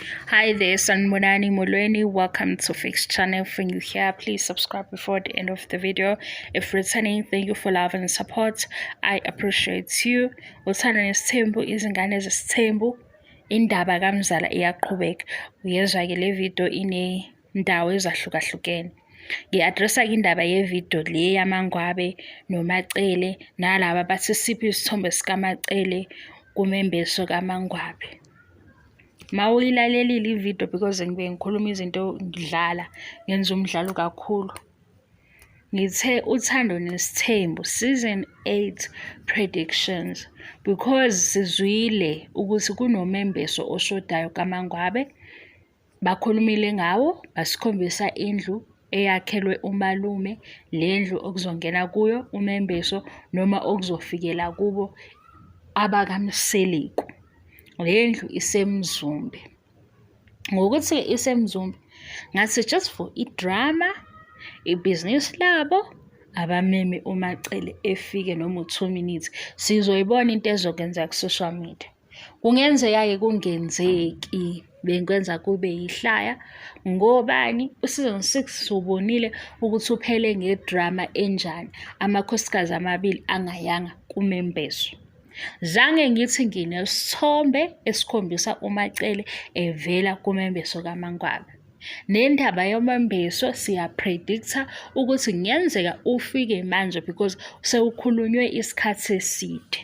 Hi there, Sanibonani, Molweni. Welcome to Fix Channel. If you're new here, please subscribe before the end of the video. If returning, thank you for love and support. I appreciate you. Uthando Nesithembu, izingane zesithembu. Indaba kaMzala iyaqhubeka. Uyezwa-ke le video inendawo ezahlukahlukene. Ngi-address-a-ke indaba ye-video le yaMangwabe noMacele nalaba bathi siphi isithombe sikaMacele kumembeso kaMangwabe. Mawuyilalelile i-video, because ngibe ngikhuluma izinto, ngidlala, ngenza umdlalo kakhulu. Ngithe Uthando Nesithembu season 8 predictions, because sizwile ukuthi kunomembeso oshodayo kaMangwabe. Bakhulumile ngawo, basikhombisa indlu eyakhelwe umalume, le ndlu okuzongena kuyo umembeso noma okuzofikela kubo abakaMseleku. Le ndlu iseMzumbe. Ngokuthi iseMzumbe, ngathi just for i-drama, ibhizinisi labo, abameme uMacele efike noma u-2 minutes, sizoyibona into ezokwenzeka ku-social media. Kungenzeka-ke, kungenzeki, bengikwenza kube yihlaya. Ngobani? U-season 6 siwubonile ukuthi uphele nge-drama enjani, amakhosikazi amabili angayanga kumembeso. Zange ngithi nginesithombe esikhombisa uMacele evela kumembeso kaMangwabe. Nendaba yomembeso siya-predict-a ukuthi kungenzeka ufike manje because sewukhulunywe isikhathi eside.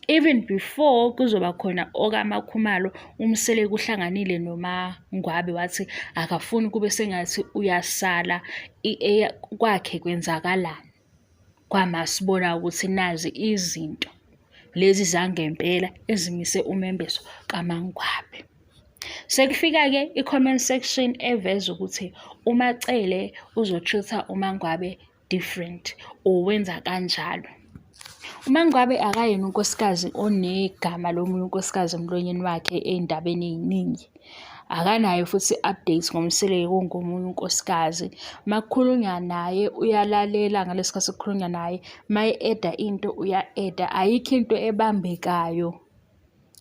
Even before kuzoba khona okaMakhumalo, uMseleku uhlanganile noMangwabe wathi akafuni kube sengathi uyasala kwakhe kwenzakalani. Kwama sibona ukuthi nazi izinto lezi zangempela ezimise umembeso kaMangwabe. Sekufika-ke i-comment section eveza ukuthi uMacele uzo-treat-a uMangwabe different or wenza kanjalo. UMangwabe akayena unkosikazi onegama lomunye unkosikazi emlonyeni wakhe ey'ndabeni ey'ningi. Akanayo futhi i-update ngoMseleku ngomunye unkosikazi. Uma kukhulunywa naye uyalalela ngalesi sikhathi kukhulunywa naye, uma e-add-a into uya-add-a, ayikho into ebambekayo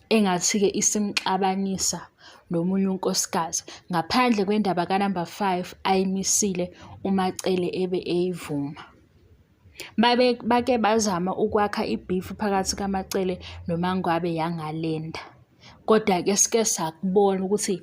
engathi-ke isimxabanisa nomunye unkosikazi. Ngaphandle kwendaba ka-number five ayimisile uMacele ebe eyivuma. Bake bazama ukwakha i-beef phakathi kaMacele noMangwabe, yangalenda. Kodwa-ke sike sakubona ukuthi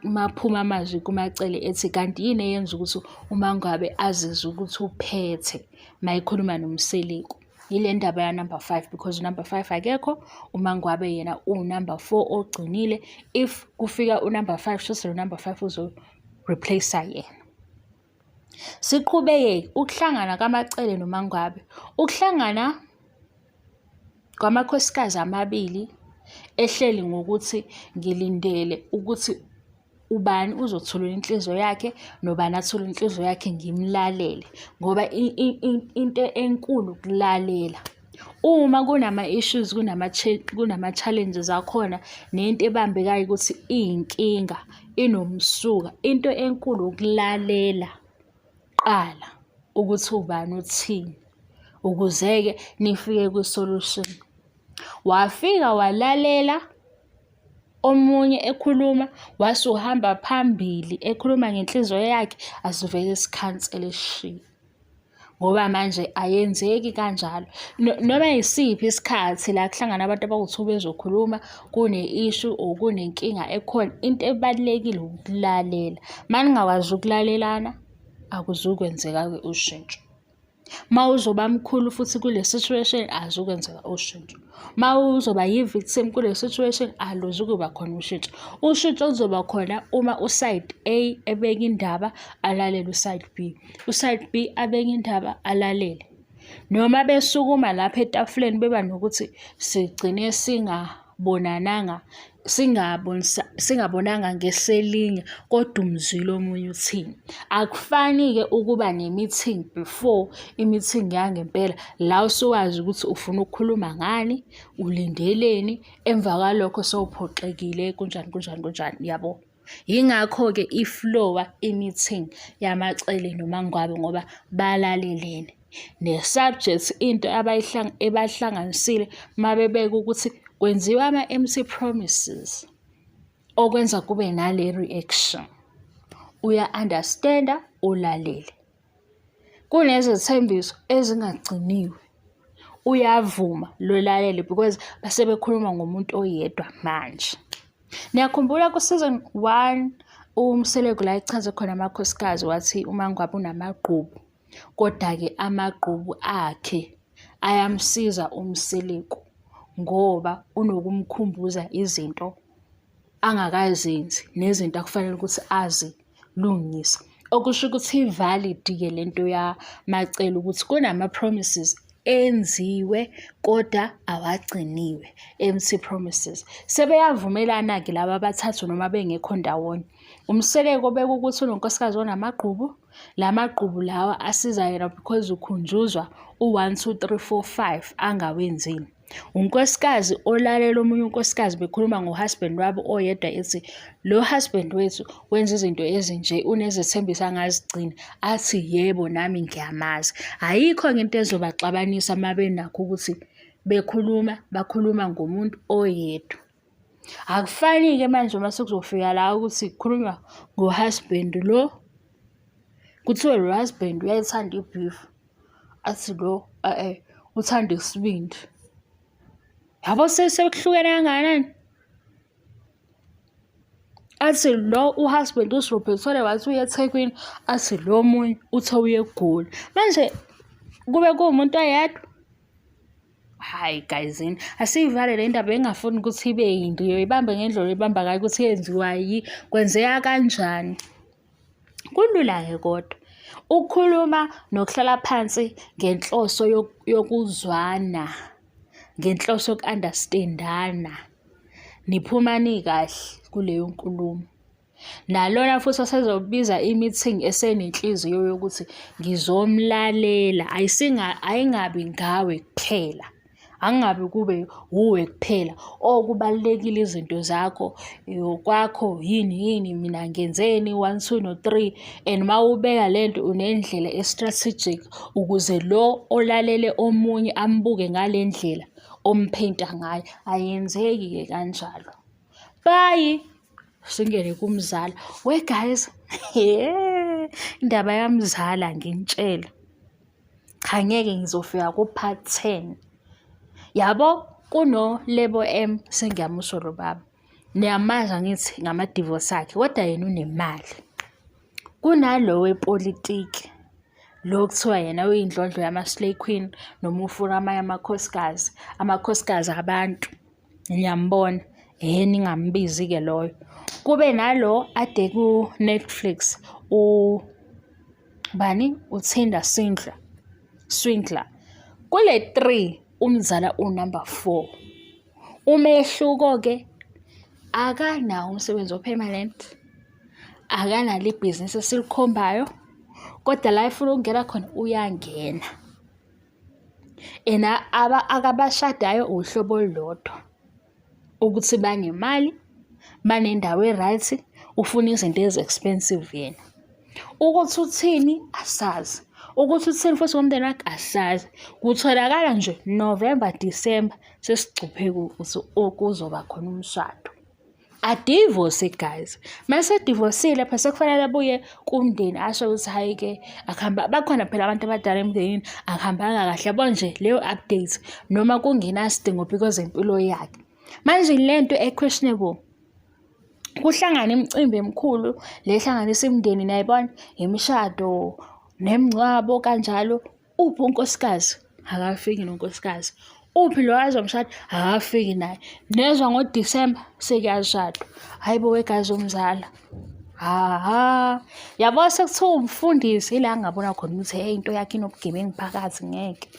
maphuma amazwi kuMacele ethi kanti yini eyenza ukuthi uMangwabe azizwe ukuthi uphethe uma ekhuluma noMseleku. Yile ndaba ya-number five, because u-number five akekho, uMangwabe yena uwu-number four ogcinile. If kufika u-number five, shuthi lo number five uzo-replace-a yena. Siqhubeke ukuhlangana kaMacele noMangwabe. Ukuhlangana kwamakhosikazi amabili ehleli ngokuthi ngilindele ukuthi ubani uzothulula inhliziyo yakhe nobani athule inhliziyo yakhe, ngimlalele ngoba into enkulu ukulalela. Uma kunama-issues, kunama-challenges akhona nento ebambekayo ukuthi iyinkinga, inomsuka, into enkulu ukulalela kuqala ukuthi ubani uthini ukuze-ke nifike kwi-solution. Wafika walalela omunye ekhuluma, wase uhamba phambili ekhuluma ngenhliziyo yakhe, asivele sikhansele shi. Ngoba manje ayenzeki kanjalo. Noma yisiphi isikhathi la kuhlangana abantu abawu-two bezokhuluma kune-issue or kunenkinga ekhona, into ebalulekile ukulalela. Uma ningakwazi ukulalelana, akuzukwenzeka-ke ushintsho. Uma uzoba mkhulu futhi kule situation, azukwenzeka ushintsho. Uma uzoba yi-victim kule situation, aluzukuba khona ushintsho. Ushintsho luzoba khona uma u-side A ebeka indaba, alalele u-side B, u-side B abeke indaba, alalele. Noma besukuma lapha etafuleni beba nokuthi sigcine singabonananga, singabonanga ngeselinye, kodwa umzwile omunye uthini. Akufani-ke ukuba ne-meeting before i-meeting yangempela la usuwazi ukuthi ufuna ukukhuluma ngani, ulindeleni, emva kwalokho sewuphoxekile, kunjani kunjani kunjani, yabo. Yingakho-ke i-flow-a i-meeting yaMacele noMangwabe ngoba balalelene. Ne-subject into ebahlanganisile uma bebeka ukuthi kwenziwa ama-empty promises. Okwenza kube nale reaction. Uya-understand-a ulalele. Kunezethembiso ezingagciniwe. Uyavuma lolalele because base bekhuluma ngomuntu oyedwa manje. Niyakhumbula ku-season 1 uMseleku la echaze khona amakhosikazi wathi uMaNgwabe unamagqubu, kodwa-ke amagqubu akhe ayamsiza uMseleku ngoba unokumkhumbuza izinto angakazenzi nezinto akufanele ukuthi azilungise. Okusho ukuthi i-valid-ke le nto yaMaCele ukuthi kunama-promises enziwe kodwa awagciniwe, empty promises. Sebeyavumelana-ke laba abathathu noma bengekho ndawonye. UMseleku obeka ukuthi unonkosikazi onamagqubu, la magqubu lawa asiza yena because ukhunjuzwa u-one, two, three, four, five angawenzile. Unkosikazi olalela omunye unkosikazi bekhuluma ngo-husband wabo oyedwa ethi lo husband wethu wenza izinto ezinje unezethembiso angazigcina athi yebo nami ngiyamazi. Ayikho-ke into ezobaxabanisa uma benakho ukuthi bekhuluma bakhuluma ngomuntu oyedwa. Akufani-ke manje uma sekuzofika la ukuthi kukhulunywa ngo-husband lo, kuthiwe lo husband uyayithanda i-beef. Athi lo e-e uthanda isibindi. Yabo sekuhlukene kangakanani? Athi lo u-husband uSirophethole wathi uya eThekwini, athi lo omunye uthe uya eGoli. Manje kube kuwumuntu oyedwa? Hhayi gayizini, asiyivale le ndaba engafuni ukuthi ibe yinde, uyoyibamba ngendlela oyibamba ngayo ukuthi yenziwa yi, kwenzeka kanjani. Kulula-ke kodwa ukukhuluma nokuhlala phansi ngenhloso yokuzwana, ngenhloso yoku-understand-ana, niphuma nikahle kuleyo nkulumo. Nalona futhi osezobiza i-meeting esenenhliziyo yokuthi ngizomlalela, ayingabi ngawe kuphela. Angabe kube wuwe kuphela okubalulekile izinto zakho kwakho yini yini mina ngenzeni one two no-three and uma ubeka le nto unendlela e-strategic ukuze lo olalele omunye ambuke ngale ndlela omphenta ngayo. Ayenzeki-ke kanjalo. Bye. Singene kumzala. We guys, indaba yamzala nginitshela. Cha ngeke ngizofika ku-part 10. Yabo kuno-Lebo M sengiyamusho lo baba. Niyamazi angithi ngama-divorce akhe kodwa yena unemali. Kunalo wepolitiki lo kuthiwa yena uyindlondlo yama-slay queen noma ufuna amanye amakhosikazi, amakhosikazi abantu. Niyambona, ehhe ningambizi-ke loyo. Kube nalo ade ku-Netflix bani uThinda Swindler, Swindler. Kule 3 umzala unumber 4. Umehluko-ke akanawo umsebenzi o-permanent, akanalo ibhizinisi esilikhombayo, kodwa la efuna ukungena khona uyangena. And akabashadayo uhlobo olulodwa ukuthi banemali, banendawo e-right, ufuna izinto ezi-expensive yena. Ukuthi uthini asazi, ukuthi uthini futhi ngomndeni wakhe asazi. Kutholakala nje November, December sesigcuphe ukuthi kuzoba khona umshado. Adivose guys. Mase edivosile phela sekufanele abuye kumndeni asho ukuthi hhayi-ke akuhamba bakhona phela abantu abadala emndenini akuhambanga kahle yabo nje leyo update noma kungenasidingo because impilo yakhe. Manje le nto e-questionable kuhlangana imicimbi emikhulu le ehlanganisa imindeni niyayibona imishado nemingcwabo kanjalo. Uphi unkosikazi? Akafiki nonkosikazi. Uphi lo azomshada? Akafiki naye. Nezwa ngoDisemba sekuyashadwa. Hhayi bo wegazi umzala. Ha yabo sekuthiwa umfundisi ila ngabona khona ukuthi hey into yakhe inobugebengu phakathi ngeke.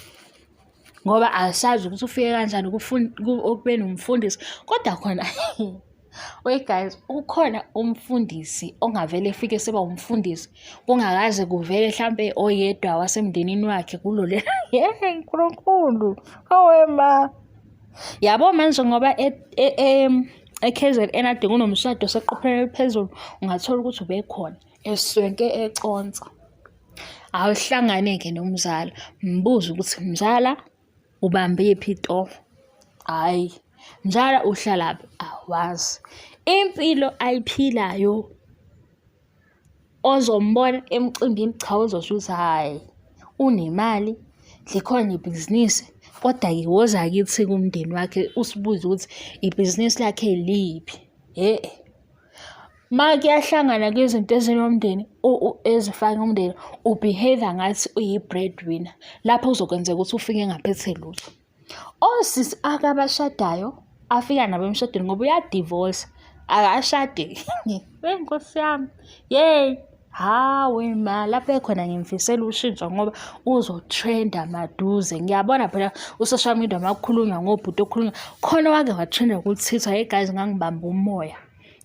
Ngoba asazi ukuthi ufike kanjani ekubeni umfundisi kodwa khona Wait guys, ukhona umfundisi ongavele efike seba umfundisi kungakaze kuvele hlampe oyedwa wasemndenini wakhe kulo le Nkulunkulu awe ma yabo manje ngoba e-KZN ade kunomshado oseqophelweni eliphezulu ungathola ukuthi ubekhona eswenke econsa. Awuhlangane-ke nomzala, mbuze ukuthi mzala Ubambe phi itoho? Hhayi, njalo uhlalaphi? Awazi. Impilo ayiphilayo ozombona emcimbini cha uzosho ukuthi hhayi unemali, likhona ibhizinisi kodwa-ke woza kithi kumndeni wakhe usibuze ukuthi ibhizinisi lakhe liphi. Hhe. Uma kuyahlangana kwizinto ezinomndeni ezifaka umndeni u-behave-a ngathi uyi-bread winner. Lapho kuzokwenzeka ukuthi ufike engaphethe lutho. Osisi akabashadayo afika nabo emshadweni ngoba uyadivosa akashadi. Eyi Nkosi yami, yeyi hawe ma lapho ekhona ngimfisela ushintsho ngoba uzotrenda maduze. Ngiyabona phela u-social media uma kukhulunywa ngobhuti okukhulunywa khona wake watrenda ku-Twitter, hey guys ngangibamba umoya.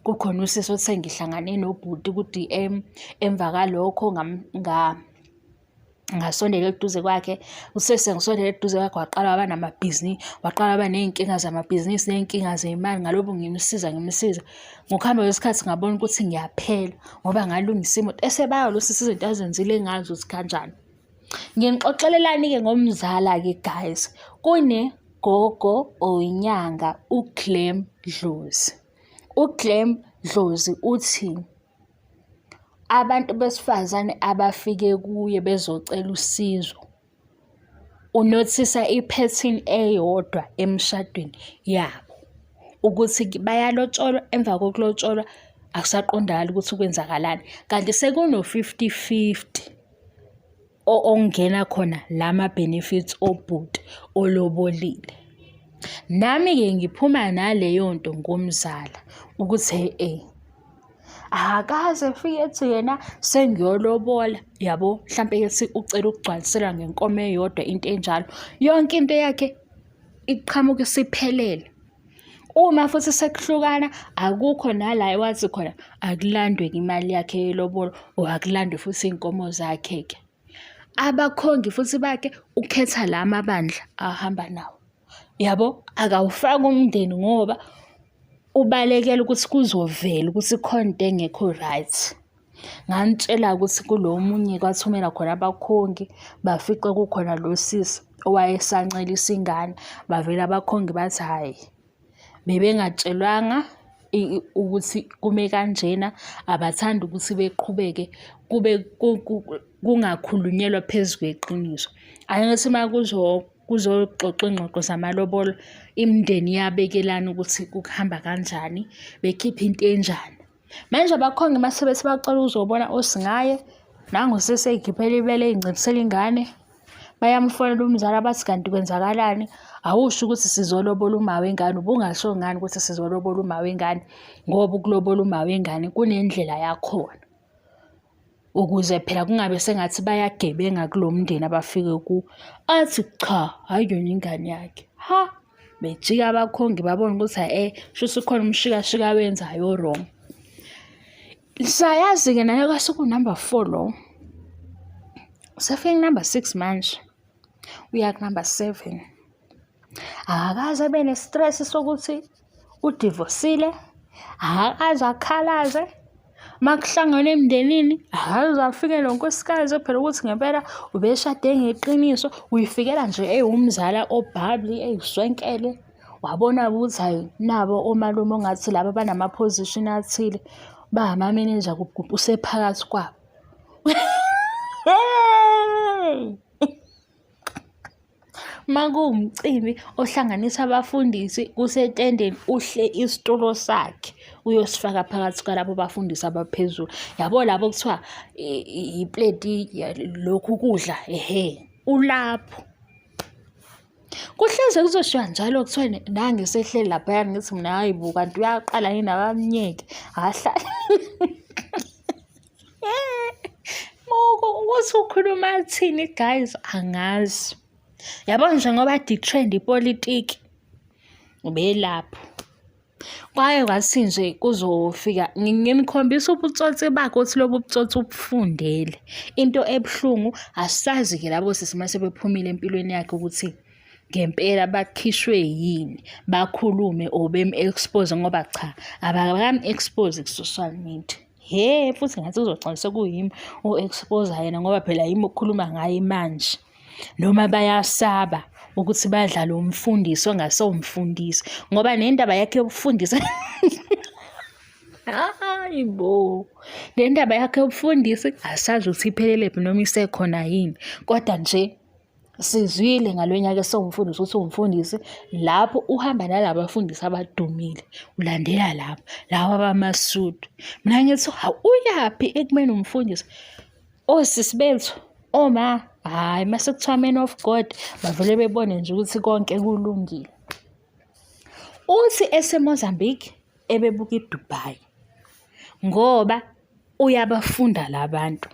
Kukhona usisi othe ngihlangane nobhuti ku-D_M emva kalokho ngasondela eduze kwakhe. Uthe sengisondele eduze kwakhe waqala waba namabhizinisi, waqala waba ney'nkinga zamabhizinisi ney'nkinga zey'mali ngalokhu ngimsiza ngimsiza. Ngokuhamba kwesikhathi ngabona ukuthi ngiyaphela ngoba ngalungisa imoto. Esebala lo sisi izinto azenzile engazi ukuthi kanjani. Nginixoxelelani-ke ngomzala-ke guys, kunegogo or inyanga uClem Dlozi. UClem Dlozi uthi abantu besifazane abafike kuye bezocela usizo, unothisa iphethini eyodwa emshadweni yabo ukuthi bayalotsholwa, emva kokulotsholwa akusaqondakali ukuthi kwenzakalani. Kanti sekuno-fifty fifty. Okungena khona lama-benefits obhuti olobolile. Nami-ke ngiphuma naleyo nto ngomzala ukuthi he-e akakaze efike ethi yena sengiyolobola yabo, hlampe-ke ethi ucela ukugcwaliselwa ngenkomo eyodwa into enjalo. Yonke into yakhe iqhamuka isiphelele. Uma futhi sekuhlukana akukho nala ewathi khona akulandwe-ke imali yakhe yelobolo or akulandwe futhi iy'nkomo zakhe-ke. Abakhongi futhi bakhe ukhetha la mabandla ahamba nawo. Yabo, akawufaki umndeni ngoba ubalekela ukuthi kuzovela ukuthi khona into engekho right. Nganitshela ukuthi kulo omunye kwathumela khona abakhongi bafica kukhona lo sisi owayesancelisa ingane, bavele abakhongi bathi hhayi bebengatshelwanga ukuthi kume kanjena, abathandi ukuthi beqhubeke kube kungakhulunyelwa phezu kweqiniso. Angithi uma kuzoxoxwa iy'ngxoxo zamalobolo, imindeni iyabekelana ukuthi kuhamba kanjani, bekhiphe into enjani. Manje abakhongi uma sebethi bacela ukuzobona uSingaye, nangu usisi ey'khiphela ibele ey'ncelisela ingane. Bayamfonela umzala bathi kanti kwenzakalani? Awusho ukuthi sizolobola uma wengane, ubungasho ngani ukuthi sizolobola uma wengane? Ngoba ukulobola uma wengane kunendlela yakhona. Ukuze phela kungabe sengathi bayagebenga kulo mndeni abafike kuwo. Athi cha, hhayi yona ingane yakhe. Ha! Bejika abakhongi babone ukuthi hhayi shuthi ukhona umshikashika awenzayo o-wrong. Sayazi-ke naye kwase ku-number 4 lo. Usefike ku-number 6 manje, uya ku-number 7. Akakaze abe ne-stress sokuthi udivosile, akakaze akhalaze. Uma kuhlangenwe emndenini, akaze afike nonkosikazi phela ukuthi ngempela ubeshade ngeqiniso, uyifikela nje ewumzala o-bubbly, eyiswenkele. Wabona ukuthi hhayi nabo omalume ongathi laba banama-position athile, bangama-manager kuphi kuphi, usephakathi kwabo. Uma kuwumcimbi ohlanganisa abafundisi kusetendeni uhle isitulo sakhe uyosifaka phakathi kwalabo bafundisi abaphezulu. Yabo labo okuthiwa ipleti lokhu kudla ehhe ulapho. Kuhleze kuzoshiwa njalo kuthiwe nangu esehleli laphayana ngithi mina hhayi bo kanti uyaqala yini abamnyeke akahlali. Ukuthi ukhuluma athini guys angazi. Yabo nje ngoba kade i-trend ipolitiki ubelapho. Kwaye kwathi nje kuzofika nginikhombisa ubutsotsi bakhe ukuthi lobu butsotsi ubufundele. Into ebuhlungu asazi-ke labo sisi uma sebephumile empilweni yakhe ukuthi ngempela bakhishwe yini bakhulume or bemu-expose ngoba cha abakam-expose ku-social media. He futhi ngathi kuzogcina sekuyimi o-expose yena ngoba phela yimi okukhuluma ngaye manje. Noma bayasaba ukuthi badlale umfundisi ongasewumfundisi ngoba nendaba yakhe yobufundisi. Hayi bo, le ndaba yakhe yobufundisi asazi ukuthi iphelelephi noma isekhona yini, kodwa nje sizwile ngalo nyaka esewumfundisi ukuthi uwumfundisi lapho uhamba nalaba bafundisi abadumile ulandela labo laba abamasudu. Mina ngithi hawu uyaphi ekumeni umfundisi? Osisi bethu oma hhayi mase kuthiwa man of God bavele bebone nje ukuthi konke kulungile. Uthi eseMozambique ebebuka iDubai ngoba uyabafunda la bantu.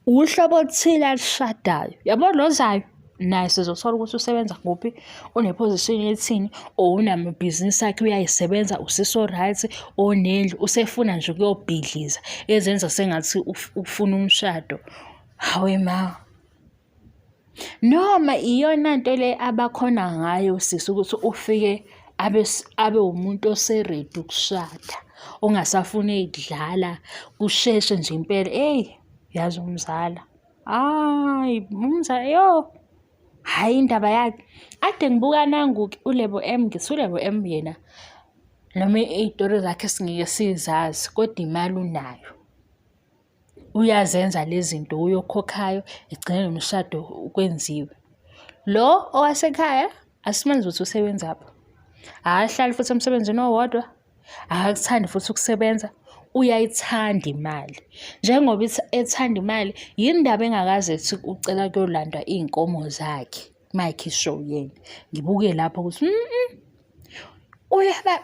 Uhlobo oluthile alushadayo. Yabo lo ozayo naye sizothola ukuthi usebenza kuphi, une-position ethini or unamabhizinisi akhe uyayisebenza, usisi o-right, onendlu, usefuna nje ukuyobhidliza ezenza sengathi ufuna umshado. Hawe ma. Noma iyona nto le abakhona ngayo sisi ukuthi ufike abe abe umuntu ose-ready ukushada, ongasafuni kudlala, kusheshe nje impela. Eyi, yazi umzala, hhayi umzala yo, hhayi indaba yakhe. Ade ngibuka nangu-ke uLebo M, ngithi uLebo M yena noma iy'tori zakhe singeke sizazi kodwa imali unayo. Uyazenza lezi zinto uye okhokhayo egcine nomshado kwenziwe. Lo owasekhaya asimazi ukuthi usebenzaphi. Akahlali futhi emsebenzini owodwa, akakuthandi futhi ukusebenza, uyayithanda imali. Njengoba ethanda imali, yini ndaba engakaze ethi ucela kuyolandwa iy'nkomo zakhe mayikhishwa uyena. Ngibuke lapho ukuthi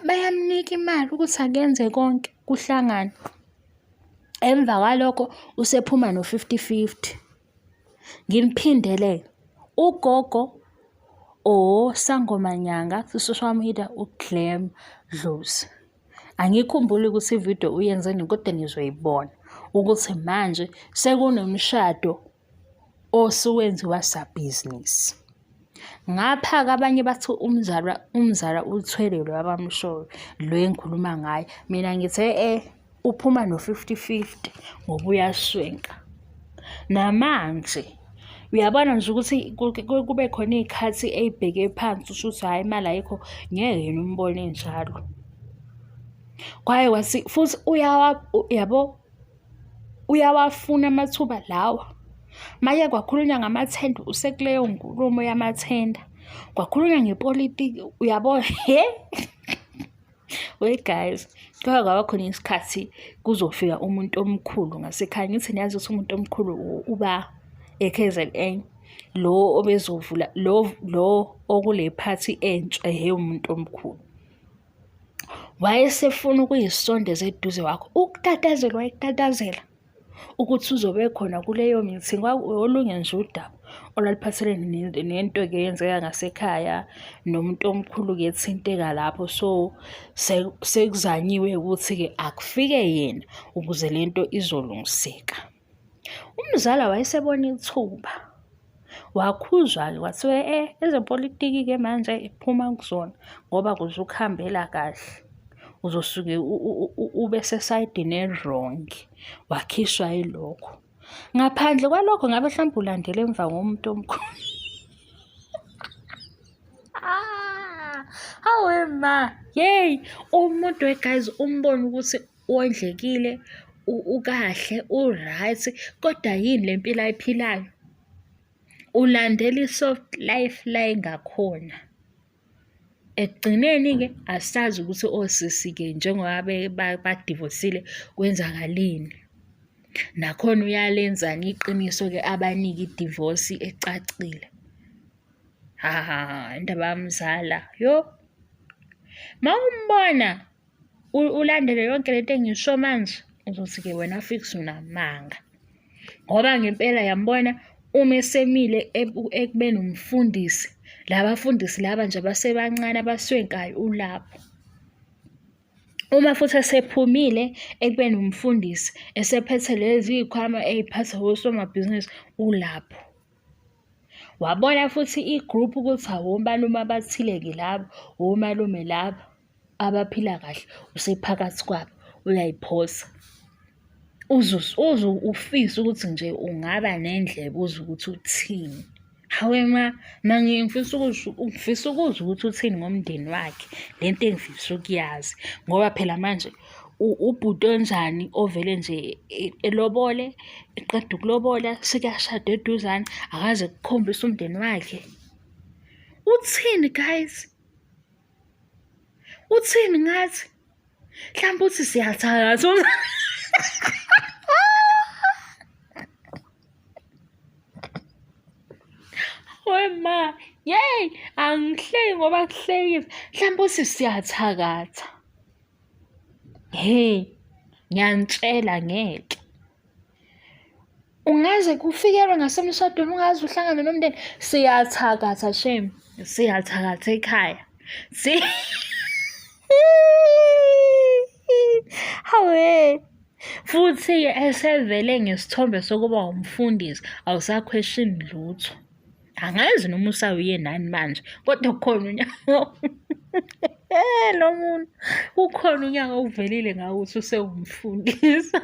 bayamnika imali ukuthi akenze konke kuhlangane. Emva kwalokho usephuma no-fifty fifty. Ngimphindele-ke, ugogo or sangoma nyanga kwi-social media uGlam Dlozi. Angikhumbuli ukuthi ividiyo uyenze nini kodwa nizoyibona ukuthi manje sekunomshado osuwenziwa sabhizinisi. Ngapha-ke abanye bathi umzala umzala uthwele lo abamshoyo lo engikhuluma ngaye. Mina ngithi e-e uphuma no-fifty fifty ngoba uyaswenka. Namanje uyabona nje ukuthi kube khona iy'khathi ey'bheke phansi usho ukuthi hhayi imali ayikho ngeke yena umbone enjalo. Kwaye kwathi futhi uyabo uyawafuna amathuba lawa. Maye kwakhulunywa ngamathenda usekuleyo nkulumo yamathenda. Kwakhulunywa ngepolitiki uyabo he. We guys, kwake kwaba khona isikhathi kuzofika umuntu omkhulu ngasekhaya. Ngithi niyazi ukuthi umuntu omkhulu uba e-K_Z_N lo obezovula lo lo okule phathi entsha ehhe umuntu omkhulu. Wayesefuna ukuyisondeza eduze kwakho. Ukutatazela wayetatazela ukuthi uzobe ekhona kuleyo meeting. Olunye nje udaba olwaluphathelene nento-ke eyenzeka ngasekhaya nomuntu omkhulu-ke ethinteka lapho. So, sekuzanyiwe ukuthi-ke akufike yena ukuze le nto izolungiseka. Umzala wayesebona ithuba, wakhuzwa-ke kwathiwa e-e ezepolitiki-ke manje phuma kuzona ngoba akuzukuhambela kahle. Uzosuke ube sesayidini eli-wrong, wakhishwa yilokho. Ngaphandle kwalokho ngabe hlampe ulandela emva komuntu omkhulu. Ah, hawe ma, yeyi umuntu we guys umbone ukuthi wondlekile, ukahle, u-right, kodwa yini le mpilo ayiphilayo? Ulandela i-soft life la engakhona. Ekugcineni-ke asazi ukuthi osisi-ke njengoba badivosile kwenzakaleni. Nakhona uyalenzani iqiniso-ke abanike idivosi ecacile. Ha ha ha, indaba yamzala, yo. Mawumbona ulandele yonke lento engisho manje uzothi-ke wena fix unamanga ngoba ngempela yambona uma esemile ekubeni umfundisi labafundisi laba nje abasebancane abaswenkayo ulapho. Uma futhi esephumile ekubeni umfundisi esephethe lezi y'khwama ey'phathwa osomabhizinisi ulapho. Wabona futhi i-group ukuthi hawu omalume abathile-ke laba, omalume laba. Abaphila kahle usephakathi kwabo uyayiphosa. Uze uze ufise ukuthi nje ungaba nendlebe uzwe ukuthi uthini. Hawe ma, mina ngifisa ukuzwa ngifisa ukuzwa ukuthi uthini ngomndeni wakhe, le nto engifisa ukuyazi ngoba phela manje Ubhuti onjani ovele nje elobole, eqeda ukulobola sekuyashadwa eduzane, akaze kukhombise umndeni wakhe. Uthini guys? Uthini ngathi? Mhlawumbe uthi siyathakatha. Wema, yey, angihleki ngoba kuhlekisa. Mhlawumbe uthi siyathakatha. Hey, ngiyanitshela ngeke. Ungaze kufikelwe ngasemshadweni ungaze uhlangane nomndeni. Siyathakatha shame, siyathakatha ekhaya. Si Hawe. Futhi-ke esevele ngesithombe sokuba umfundisi awusa-question lutho. Angazi noma usawuye nani manje kodwa kukhona unyaka lo muntu kukhona unyaka ovelile ngawo ukuthi usewumfundisi.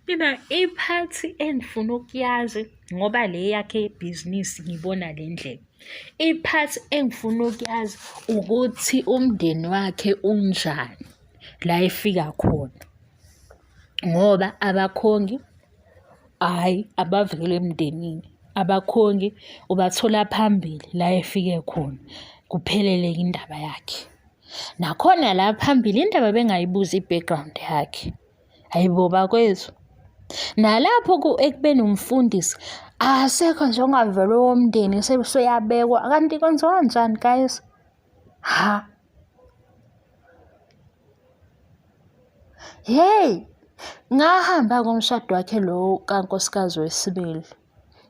Mina iphathi engifuna ukuyazi ngoba le yakhe yebhizinisi ngibona le ndlela. Iphathi engifuna ukuyazi ukuthi umndeni wakhe unjani la efika khona ngoba abakhongi hhayi abaveli emndenini, abakhongi ubathola phambili la efike khona kuphelele-ke indaba yakhe. Nakhona la phambili indaba bengayibuzi i-background yakhe. Hayi bo bakwethu. Nalapho ekubeni umfundisi asekho nje ongavele owomndeni useyabekwa kanti kwenziwa kanjani guys? Ha. Hey, ngahamba komshado wakhe lo kankosikazi wesibili.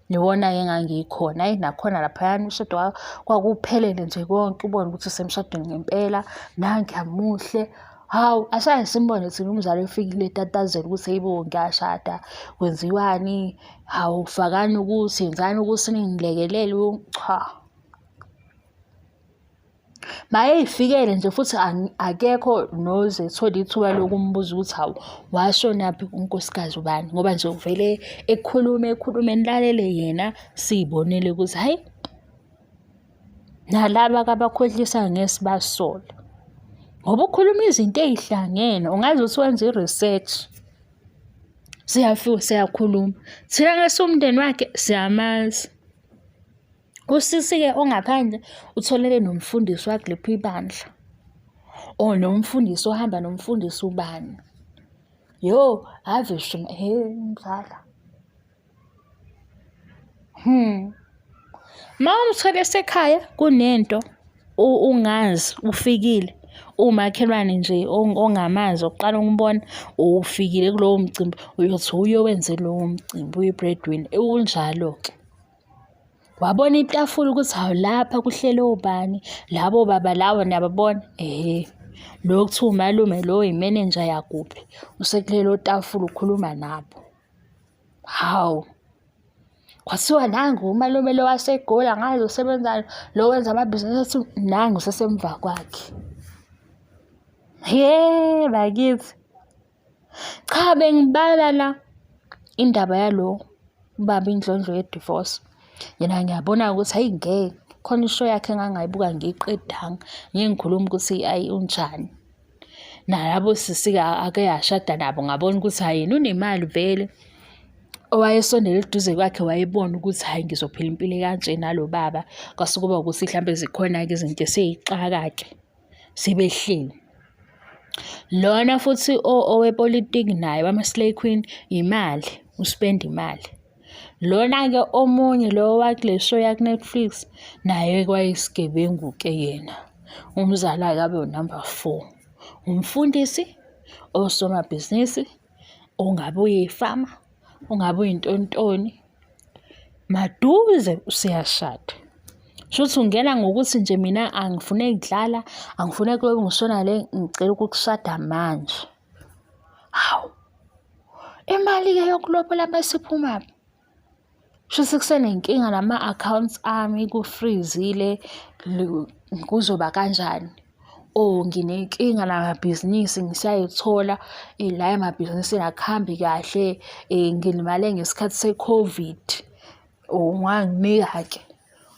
Iwona-ke engangikhona, hhayi nakhona laphayana umshado kwakuphelele nje konke ubone ukuthi usemshadweni ngempela, nangiya muhle. Hawu, asaye simbone thina umzali efikile etatazela ukuthi hheyi bo ngiyashada, kwenziwani, hawu fakani ukuthi, yenzani ukuthi ningilekelele, cha. Mayeyifikele nje futhi akekho noze ethole ithuba lokumbuza ukuthi hawu washonaphi unkosikazi ubani ngoba nje uvele ekhulume ekhulume nilalele yena siyibonele ukuthi hhayi nalaba kabakhohlisa ngeke sibasole ngoba ukhuluma izinto ey'hlangene ungaze uthi wenza i-research. Siyafika siyakhuluma thina ngesumndeni wakhe siyamazi. Usisi-ke ongaphandle utholele nomfundisi wakuliphi ibandla or nomfundisi ohamba nomfundisi ubani. Yo, ave shame, he mzala. Uma umthole esekhaya kunento ungazi ufikile uwumakhelwane nje ongamazi oqala ukumbona ufikile kulowo mcimbi uyothi uye owenze lowo mcimbi uyi-breadwinner unjalo-ke. Wabona itafula ukuthi hawu lapha kuhleli obani, labo baba lawo niyababona? Ehhe. Lo kuthiwa umalume lo imenenja yakuphi, usekulelo tafula ukhuluma nabo. Hawu. Kwathiwa nangu umalume lo waseGoli angazi usebenzani, lo wenza amabhizinisi athi nangu usesemva kwakhe. He bakithi. Cha bengibala la indaba yalo ubaba indlondlo ye-divorce. Yena ngiyabona ukuthi hhayi ngeke khona ishow yakhe engangayibuka ngiyiqedanga ngeke ngikhulume ukuthi ayi unjani. Nalabo sisi-ke ake ashada nabo ngabona ukuthi hhayi yena unemali vele. Owayesondele eduze kwakhe wayebona ukuthi hhayi ngizophila impilo ekanje nalo baba. Kwase kuba ukuthi hlampe zikhona-ke izinto esey'xaka-ke. Sebehleli. Lona futhi owepolitiki naye wama-slay queen imali, uspenda imali. Lona-ke omunye lo wakule show yaku-Netflix naye kwayisigebengu-ke yena. Umzala-ke abe unamba 4. Umfundisi, osomabhizinisi, ungabe uyifama, ungabe uyintontoni. Maduze useyashada. Shuthi ungena ngokuthi nje mina angifune kudlala, angifune kulobe ngishona le ngicela ukukushada manje. Hawu. Imali-ke yokulobola bese iphumaphi? Shuthi kusenenkinga nama-accounts ami kufrizile kuzoba kanjani? Or nginenkinga namabhizinisi ngisayithola la emabhizinisini akuhambi kahle ngilimale ngesikhathi se-COVID. Unganginika-ke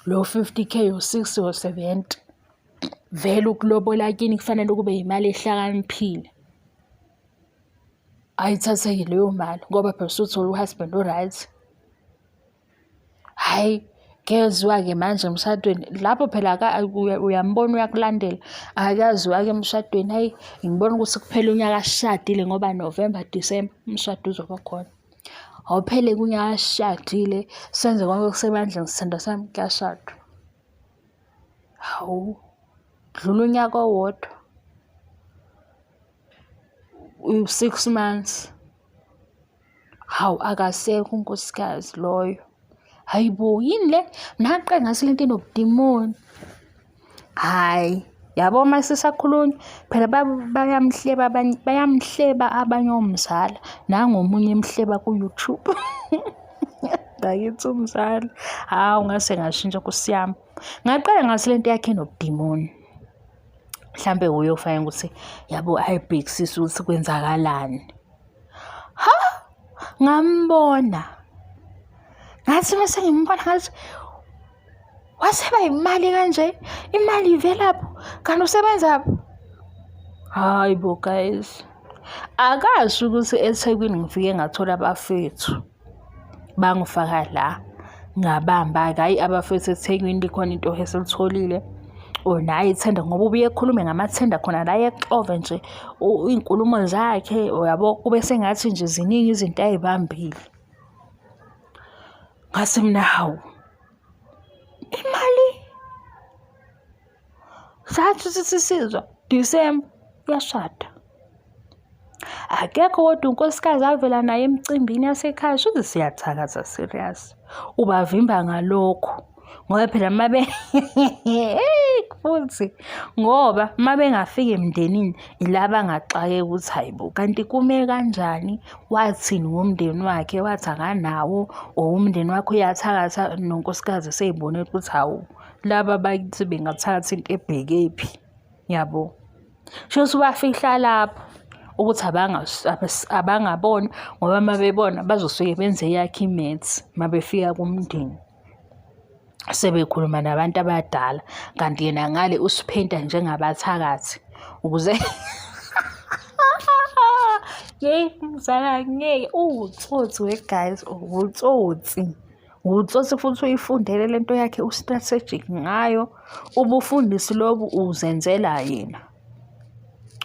lo 50 K, u-60 or 70. Vele ukulobola kini kufanele kube yimali ehlakaniphile. Ayithatheki leyo mali ngoba phela usuthole u-husband o-right. Hhayi, kuyaziwa-ke manje emshadweni lapho phela uyambona uyakulandela. Akaziwa-ke emshadweni, hhayi ngibona ukuthi kuphela unyaka sishadile ngoba November, December umshado uzoba khona. Awuphele-ke unyaka sishadile senze konke okusemandleni sithandwa sami kuyashadwa. Hawu, kudlula unyaka owodwa, u-six months. Hawu, akasekho unkosikazi loyo. Hhayi bo, yini le? Naqe ngathi lento inobudimoni. Hhayi, yabo uma sisakhulunywa phela bayamhleba abanye, bayamhleba abanye omzala. Nangu omunye emhleba ku-YouTube. Ngakithi umzala. Hawu ngase ngashintsha nkosi yami. Ngaqala ngathi lento yakhe inobudimoni. Mhlampe wuye ofanele ukuthi yabo ayibhekisise ukuthi kwenzakalani. Ha! Ngambona. Ngathi mase ngimbona ngathi waseba imali kanje, imali ivelaphi? Kanti usebenzaphi? Hayi bo guys. Akasho ukuthi eThekwini ngifike ngathola abafethu. Bangifaka la ngabamba-ke hhayi abafethu eThekwini likhona into esilitholile or naye ithenda ngoba ubuye ekhulume ngamathenda khona la exove nje iy'nkulumo zakhe uyabo kube sengathi nje ziningi izinto ay'bambile. Ngase mina hawu imali sathi sithi sizwa December uyashada. Akekho kodwa unkosikazi avela naye emcimbini yasekhaya shuthi siyathakatha serious. Ubavimba ngalokho ngoba phela mabe futhi ngoba uma bengafika emndenini ila bangaxakeka ukuthi hayi bo kanti kume kanjani wathini ngomndeni wakhe wathi akanawo or umndeni wakhe uyathakatha nonkosikazi seyibonile ukuthi hawu laba bakithi bengathatha into ebhekephi yabo. Shuthi ubafihla lapho ukuthi abangaboni ngoba uma bebona bazosuke benze eyakhe i-maths uma befika kumndeni. Sebekhuluma nabantu abadala kanti yena ngale usiphenta njengabathakathi ukuze yeyi mzala ngeke uwutsotsi we-guys uwutsotsi. Uwutsotsi futhi uyifundele le nto yakhe u-strategic ngayo. Ubufundisi lobu uzenzela yena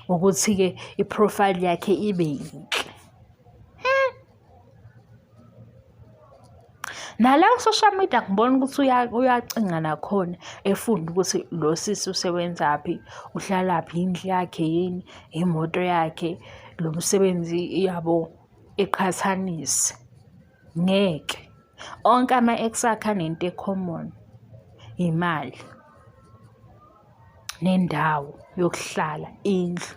ukuthi-ke i-profile yakhe ibe yinhle. Nala ku-social media ngibona ukuthi uyacinga nakhona efunda ukuthi lo sisi usebenzaphi, uhlalaphi, indlu yakhe yini, imoto yakhe, lo msebenzi yabo eqhathanise. Ngeke. Onke ama-ex akhe anento e-common, imali nendawo yokuhlala, indlu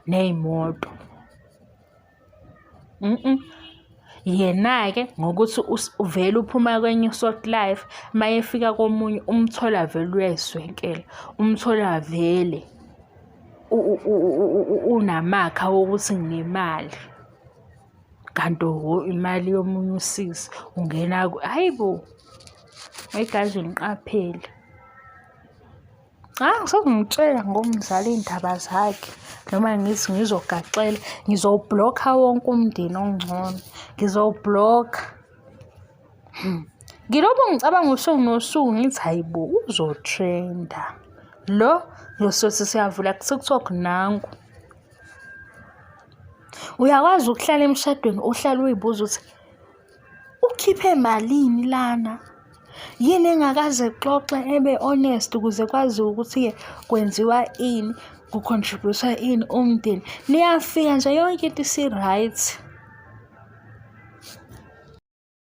ney'moto. Yena-ke ngokuthi uvele uphuma kwenye i-soft life, uma efika komunye umthola vele uyayiswenkela, umthola vele unamakha wokuthi nginemali. Kanti hho imali yomunye usisi ungena hhayi bo, hhayi guys niqaphele. Cha ngisazomtshela ngomzala iy'ndaba zakhe noma ngithi ngizogaxela ngizowubhlokha wonke umndeni ongcono ngizowubhlokha. Ngilokhu ngicabanga usuku nosuku ngithi hhayi bo uzo-trend-a lo ngiyosothi siyavula ku-TikTok nangu. Uyakwazi ukuhlala emshadweni uhlale uy'buza ukuthi ukhiphe malini lana? Yini engakaze exoxe ebe honest ukuze kwaziwe ukuthi-ke kwenziwa ini, ku-contribute-wa ini umndeni. Niyafika nje yonke into isi-right.